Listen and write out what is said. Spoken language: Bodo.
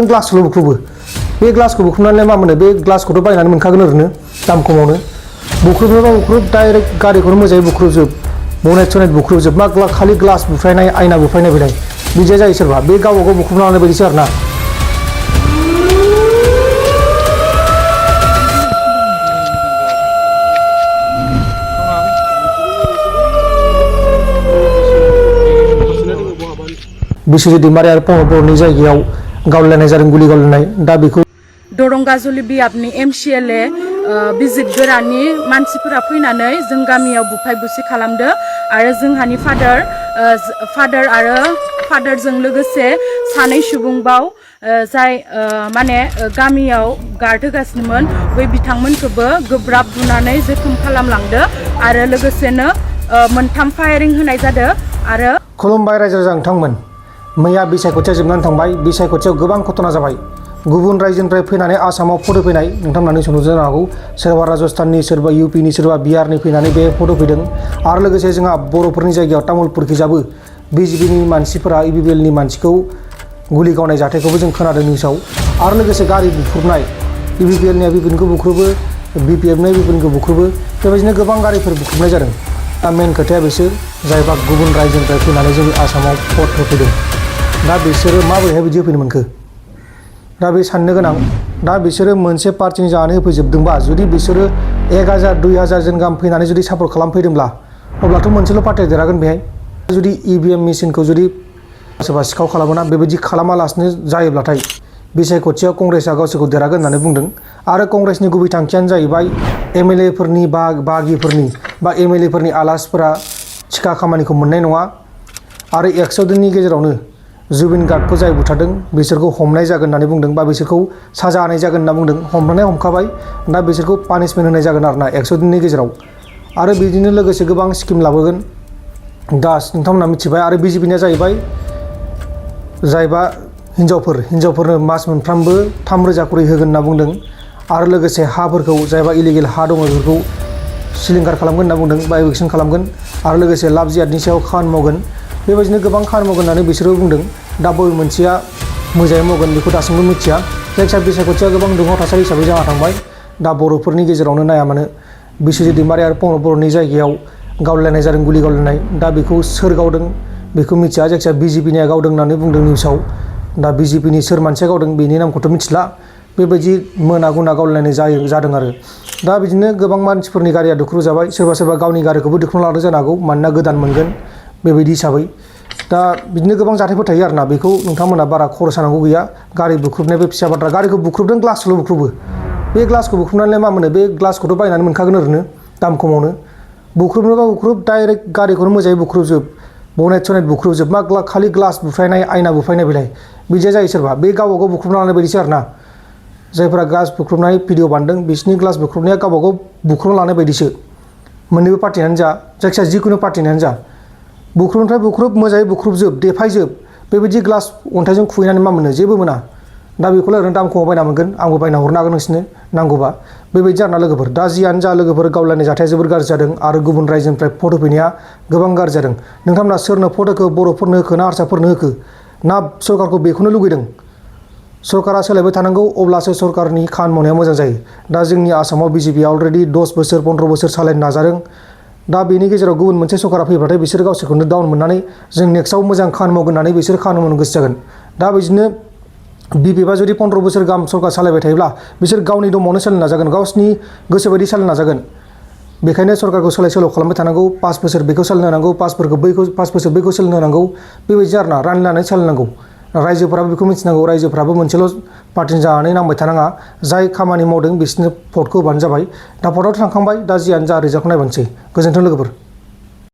ग्लासखौल' बुख्रुबो बे ग्लासखौ बुख्रुबनानै मा मोनो बे ग्लासखौथ' बायनानै मोनखागोन ओरैनो दाम खमावनो बुख्रुबनोबा बुख्रुब डाइरेक्ट गारिखौनो मोजाङै बुख्रुबजोब बनेट सनेट बुख्रुबजोब मा खालि ग्लास बुख्रायनाय आयना बुख्रायनाय बेलाय बिदिया जायो सोरबा बे गावबा गाव बुख्रुबना लानाय बायदिसो आरोना बिश्वजित दैमारि आरो प्रमद बर'नि जायगायाव गावलायनाय जादों गुलि गावलायनाय दा बेखौ दरंगाजुलि बियाबनि MCLA बिजित गोरानि मानसिफोरा फैनानै जों गामियाव बुफाय बुसि खालामदो आरो जोंहानि फादारजों लोगोसे सानै सुबुंबाव जाय माने गामियाव गार्ड होगासिनोमोन बै बिथांमोनखौबो गोब्राब बुनानै जखम खालामलांदो आरो लोगोसेनो मोनथाम फायारिं होनाय जादों आरो खुलुमबाय रायजो राजा नोंथांमोन मैया बिसायख'थिया जोबनानै थांबाय बिसायख'थियाव गोबां घटना जाबाय गुबुन रायजोनिफ्राय फैनानै आसामाव फट' फैनाय नोंथांमोना नुनो जानो हागौ सोरबा राजस्थाननि सोरबा UPनि सोरबा बिहारनि फैनानै बे फट' फैदों आरो लोगोसे जोंहा बर'फोरनि जायगायाव तामुलपुरखिजाबो BJPनि मानसिफोरा UPLनि मानसिखौ गुलि गावनाय जाथायखौबो जों खोनादों निउसाव आरो लोगोसे गारि बुख्रुबनाय UPLनिया UPनिखौ बुख्रुबो BPFनिया UPनिखौ बुख्रुबो बेबायदिनो गोबां गारिफोर बुख्रुबनाय जादों दा मेन खोथाया बिसोर जायबा गुबुन रायजोनिफ्राय फैनानै जोंनि आसामाव भट होफैदों दा बिसोरो माबोरैहाय बिदि होफैनो मोनखो दा बे साननो गोनां दा बिसोरो मोनसे पार्टिनि जानानै होफैजोबदोंबा जुदि बिसोरो 1000 2000 जन गाहाम फैनानै जुदि सापर्ट खालामफैदोंब्ला अब्लाथ' मोनसेल' पार्टिया देरहागोन बेहाय जुदि EVM मेसिनखौ जुदि सोरबा सिखाव खालामोना बेबायदि खालामालासिनो जायोब्लाथाय बिसायख'थियाव कंग्रेसआ गावसोरखौ देरहागोन होननानै बुंदों आरो कंग्रेसनि गुबै थांखियानो जाहैबाय MLAफोरनि बागिफोरनि बा MLAफोरनि आलासिफोरा थिखा खामानिखौ मोननाय नङा आरो 100 दिननि गेजेरावनो जुबिन गार्डखौ जाय बुथारदों बिसोरखौ हमनाय जागोन होननानै बुंदों बा बिसोरखौ साजा होनाय जागोन होनना बुंदों हमनानै हमखाबाय दा बिसोरखौ पानिशमेन्ट होनाय जागोन आरोना 100 दिननि गेजेराव आरो बिदिनो लोगोसे गोबां स्किम लाबोगोन दा नोंथांमोना मिथिबाय आरो BJPनिया जाहैबाय जायबा हिनजावफोरनो मास मोनफ्रामबो 3000 करि होगोन होनना बुंदों आरो लोगोसे हाफोरखौ जायबा इलिगेल हा दङ बेफोरखौ सिलिंखार खालामगोन होनना बुंदों बा इभिक्सन खालामगोन आरो लोगोसे लाभ जिहादनि सायाव खामानि मावगोन बेबायदिनो गोबां खामानि मावगोन होननानै बिसोरो बुंदों दा बबे मोनसेया मोजाङै मावगोन बेखौ दासिमबो मिथिया जायखिजाया बिसायख'थिया गोबां दुंहाव थासारि हिसाबै जाना थांबाय दा बर'फोरनि गेजेरावनो नाया मानो बिश्वजित दैमारि आरो प्रमद बर'नि जायगायाव गावलायनाय जादों गुलि गावलायनाय दा बेखौ सोर गावदों बेखौ मिथिया जायखिजाया BJPनिया गावदों होननानै बुंदों निउसाव दा BJPनि सोर मानसिया गावदों बेनि नामखौथ' मिथिला बेबायदि मोना गुना गावलायनाय जादों आरो दा बिदिनो गोबां मानसिफोरनि गारिया दुख्रु जाबाय सोरबा गावनि गारिखौबो दुख्रुना लादों जानो हागौ मानोना गोदान मोनगोन बेबायदि हिसाबै दा बिदिनो गोबां जाथायफोर थायो आरोना बेखौ नोंथांमोना बारा खर' सानांगौ गैया गारि बुख्रुबनाय बे फिसा बाथ्रा गारिखौ बुख्रुबदों ग्लासखौल' बुख्रुबो बे ग्लासखौ बुख्रुबनानै मा मोनो बे ग्लासखौथ' बायनानै मोनखागोन ओरैनो दाम खमावनो बुख्रुबनोबा बुख्रुब डाइरेक्ट गारिखौनो मोजाङै बुख्रुबजोब बनेट सनेट बुख्रुबजोब मा खालि ग्लास बुख्रायनाय आयना बुख्रायनाय बेलाय बिदिया जायो सोरबा बे गावबा गाव बुख्रुबना लानाय बायदिसो आरोना जायफोरा ग्लास बुख्रुबनाय भिडिअ बानायदों बिसोरनि ग्लास बुख्रुबनाया गावबा गाव बुख्रुबना लानाय बायदिसो मोननैबो पार्टियानो जा जायखिजाया जिखुनु पार्टियानो जा बुख्रुबनिफ्राय बुख्रुब मोजाङै बुख्रुबजोब देफायजोब बेबायदि ग्लास अन्थाइजों खुबैनानै मा मोनो जेबो मोना दा बेखौलाय ओरैनो दाम खमाव बायना मोनगोन आंबो बायना हरनो हागोन नोंसोरनो नांगौबा बेबायदि आरोना लोगोफोर दा जियानो जा लोगोफोर गावलायनाय जाथाया जोबोर गाज्रि जादों आरो गुबुन रायजोनिफ्राय फट' फैनाया गोबां गाज्रि जादों नोंथांमोना सोरनो फट' होखो बर'फोरनो होखो ना हारसाफोरनो होखो ना सरकारखौ बेखौनो लुगैदों सरकारा सोलायबाय थानांगौ अब्लासो सरकारनि खामानि मावनाया मोजां जायो दा जोंनि आसामाव BJPआ अलरेडि 10 बोसोर 15 बोसोर सालायनो नाजादों दा बेनि गेजेराव गुबुन मोनसे सरकारा फैबाथाय बिसोर गावसोरखौनो डाउन मोननानै जों नेक्स्टआव मोजां खामानि मावगोन होननानै बिसोर खामानि मावनो गोसो जागोन दा बिदिनो BJPआ जुदि 15 बोसोर गाहाम सरकार सालायबाय थायोब्ला बिसोर गावनि दमावनो सोलिनो नाजागोन गावसिनि गोसोबायदि सालायनो नाजागोन बेखायनो सरकारखौ सोलाय सोल' खालामबाय थानांगौ 5 बोसोर बेखौ सालायनो होनांगौ 5 बोसोर बैखौ सोलिनो होनांगौ बेबायदि आरोना रानलायनानै सालायनांगौ रायजोफोराबो बेखौ मिथिनांगौ रायजोफ्राबो मोनसेल' पार्टिनि जानानै नांबाय थानाङा जाय खामानि मावदों बिसोरनो भटखौ होबानो जाबाय दा भटआवथ' थांखांबाय दा जियानो जा रिजाल्टखौ नायबानोसै गोजोन्थों लोगोफोर